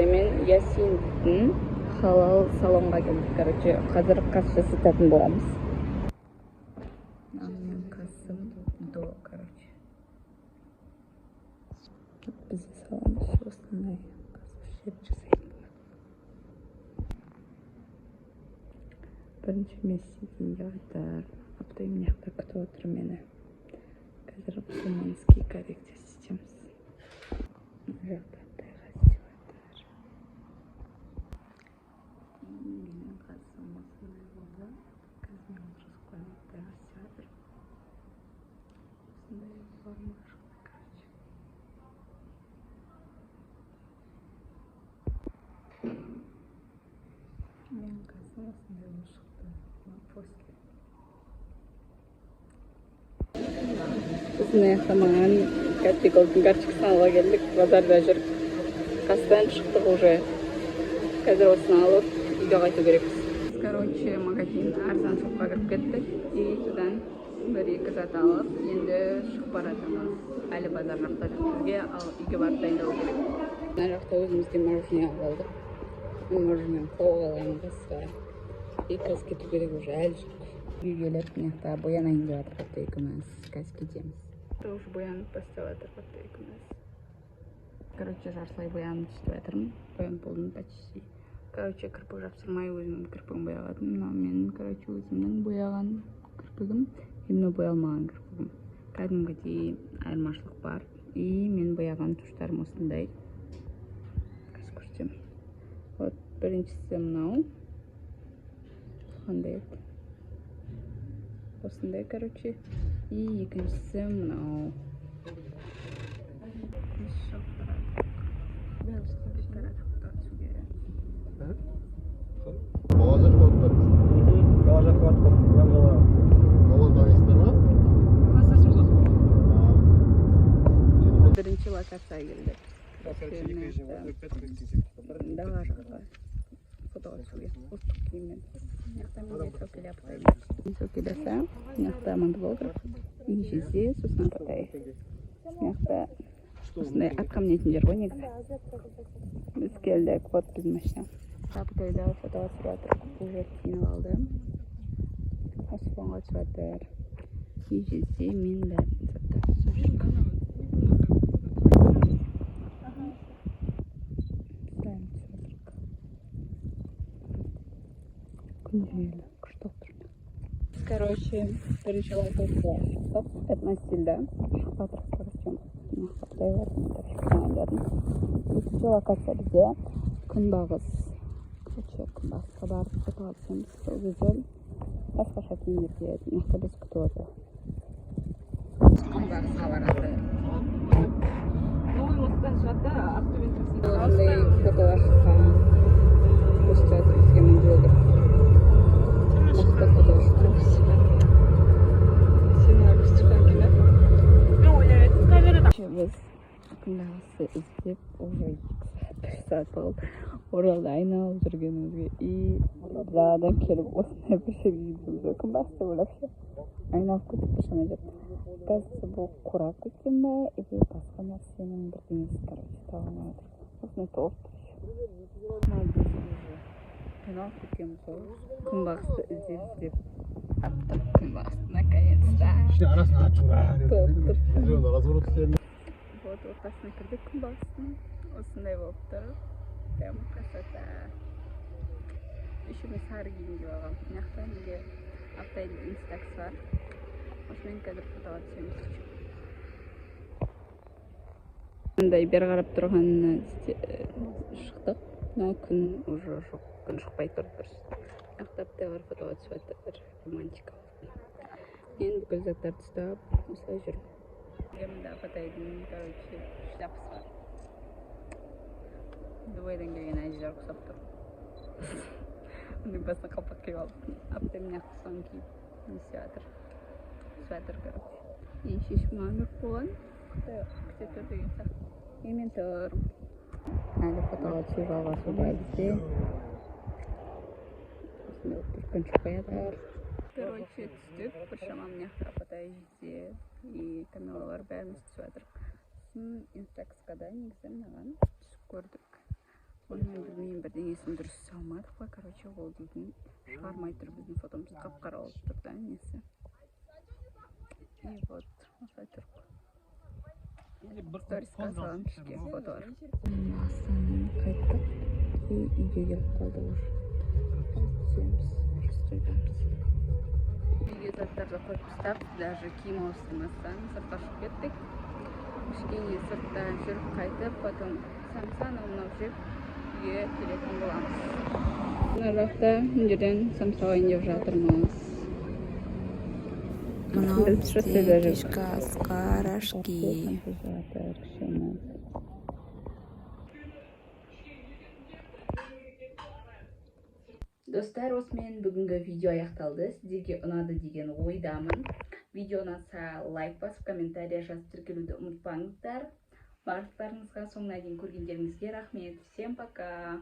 Апатаймен Ясин дейтін халал салонға келдік. Короче, қазір қас жасататын боламыз. Менің қасым до, короче. Бізде салон осындай қас жасайтын болады. Бірінші мен істейтін деп жатыр. Апатай мына жақта күтіп отыр мені. Қазір мұсылманский коррекция істетеміз. Мына жақта апатайға істеп жатыр. Менің қасым осындай болды. Қазір мен отырғызып қоямын, апатайға істеп жатыр. Осындай форма шықты, короче. Менің қасым осындай болып шықты. После. Біз мына жақта маған Катти Голдтың карточкасын алуға келдік. Базарда жүріп. Қастан шықтық уже. Қазір осыны алып үйге қайту керекпіз. Короче, магазин арзан шопқа кіріп кеттік. И содан бір-екі зат алып, енді шығып бара жатырмыз. Әлі базар жақта жоқ бізге, ал үйге барып дайындалу керек. Мына жақта өзімізге мороженое алып алдық. Мен мороженое қол алайын қасқа. И қазір кету керек уже, әлі жоқ. Үйге келіп, мына жақта боянайын деп жатыр апа екеуміз. Қазір кетеміз. Уже боянып бастап жатыр апа екеуміз. Короче, жартылай боянып сөйтіп жатырмын. Боянып болдым почти. Короче, кірпік жапсырмай өзімнің кірпігім бояғадым. Мынау менің, короче, өзімнің бояған кірпігім. И мынау боялмаған кірпігім. Кәдімгідей айырмашылық бар. И мен бояған туштарым осындай. Қазір көрсетемін. Вот біріншісі мынау. Қандай еді? Осындай, короче. И екіншісі мынау. Біз шығып бара жатырмық түсуге. Бала жаққа барып Қала жаққа барып қалған. Баланы танисыңдар ма? Бірінші локацияға келдік. Дала жаққа фотоға түсуге ұлттық киіммен. Мына жақта менде Сәукеле апатай. Сәукелесі, мына жақта монблогер, и жезде, сосын апатай. Мына жақта осындай атқа мінетін жер ғой негізі. Біз келдік, вот біздің машина. Апатайда фотоға түсіріп жатыр, уже киініп алды. Осы фонға түсіп жатыр. И жезде мен бәрін заттар түсіп жүрмін. Бәрін түсіп жатырмық. Күн жайлы, күшті болып тұр. Короче, бірінші локацияға шықтық. Этностильда. Шығып жатырмық, короче. Мына жақта апатай бар, мен дедім. Екінші локация бізде күнбағыс. Короче, күнбағысқа барып фотоға түсеміз. Сол кезде басқаша киімдер киеді. Мына жақта біз күтіп отыр. Күнбағысқа барады. Новый мосттан шығады да, Ақтөбе трассы. Осындай фотоға шыққан. Көрсетіп жатыр бізге блогер. Мықты фотоға шықты. Сені күшті шыққан екен, да? Біз күнбағысты іздеп уже 2 сағат, 1 сағат болды. Оралда айналып жүргенімізге и даладан келіп осындай бір жерге келгеніміз ғой. Күнбағыс деп ойлап ше. Айналып кеттік біршама жер. Кажется, бұл қурап кеткен ба или басқа нәрсенің бірдеңесі, короче, таба алмай жатырмын. Осындай толып тұр еще. Мына біз уже қиналып кеткенбіз ғой. Күнбағысты іздеп іздеп таптық күнбағысты наконец-то. Ішіне арасына ат жүр. Толып тұр. Разворот істерін. Вот ортасына кірдік күнбағыстың. Осындай болып тұр. Прям красота. Еще мен сары киім киіп алғанмын. Мына жақта менде апатайдың инстакс бар. Осымен қазір фотоға түсеміз. Мындай бері қарап тұрғанына шықтық. Но күн уже жоқ, күн шықпай тұр дұрыс. Мына жақта апатайлар фотоға түсіп жатыр. Романтика болып. Мен бүкіл заттарды ұстап осылай жүрмін. Мында апатайдың, короче, шляпасы бар. Дубайдан келген әжелер ұқсап тұр. Оның басына қалпақ киіп алып. Апатай мына жақта соны киіп не істеп жатыр. Түсіп жатыр, короче. И шешім маған беріп қойған. Құдай күте тұр деген сияқты. И мен тұрмын. Әлі фотоға түсу жалғасуда бізде. Осындай болып тұр, күн шықпай жатыр. Короче, түстік. Біршама мына жақта апатай, жезде и Камилалар бәріміз түсіп жатырмық. Сосын инстаксқа да негізі мынаған түсіп көрдік. Мен білмеймін, бірдеңесін дұрыс салмадық па, короче, ол дейтін шығармай тұр, біздің фотомыз қап қара болып тұр да несі. И вот осылай тұр. Сторисқа саламын кішкене фотолар. Астанадан қайттық и үйге келіп қалдық уже. Қазір түсеміз, рысқұлдамыз. Үйге заттарды қойып тастап, даже киім ауыстырмастан сыртқа шығып кеттік. Кішкене сыртта жүріп қайтып, потом самса, анау мынау жеп, үйге келетін боламыз. Мына жақта, мына жерден самса алайын деп жатырмыз. Мынау Біліп бізде тұрсыз даже. Кешкі асқа рожки. Жатыр кішкене. Достар, осымен бүгінгі видео аяқталды. Сіздерге ұнады деген ойдамын. Видео ұнаса, лайк басып, комментарий жазып, тіркелуді ұмытпаңыздар. Барлықтарыңызға соңына дейін көргендеріңізге рахмет. Всем пока!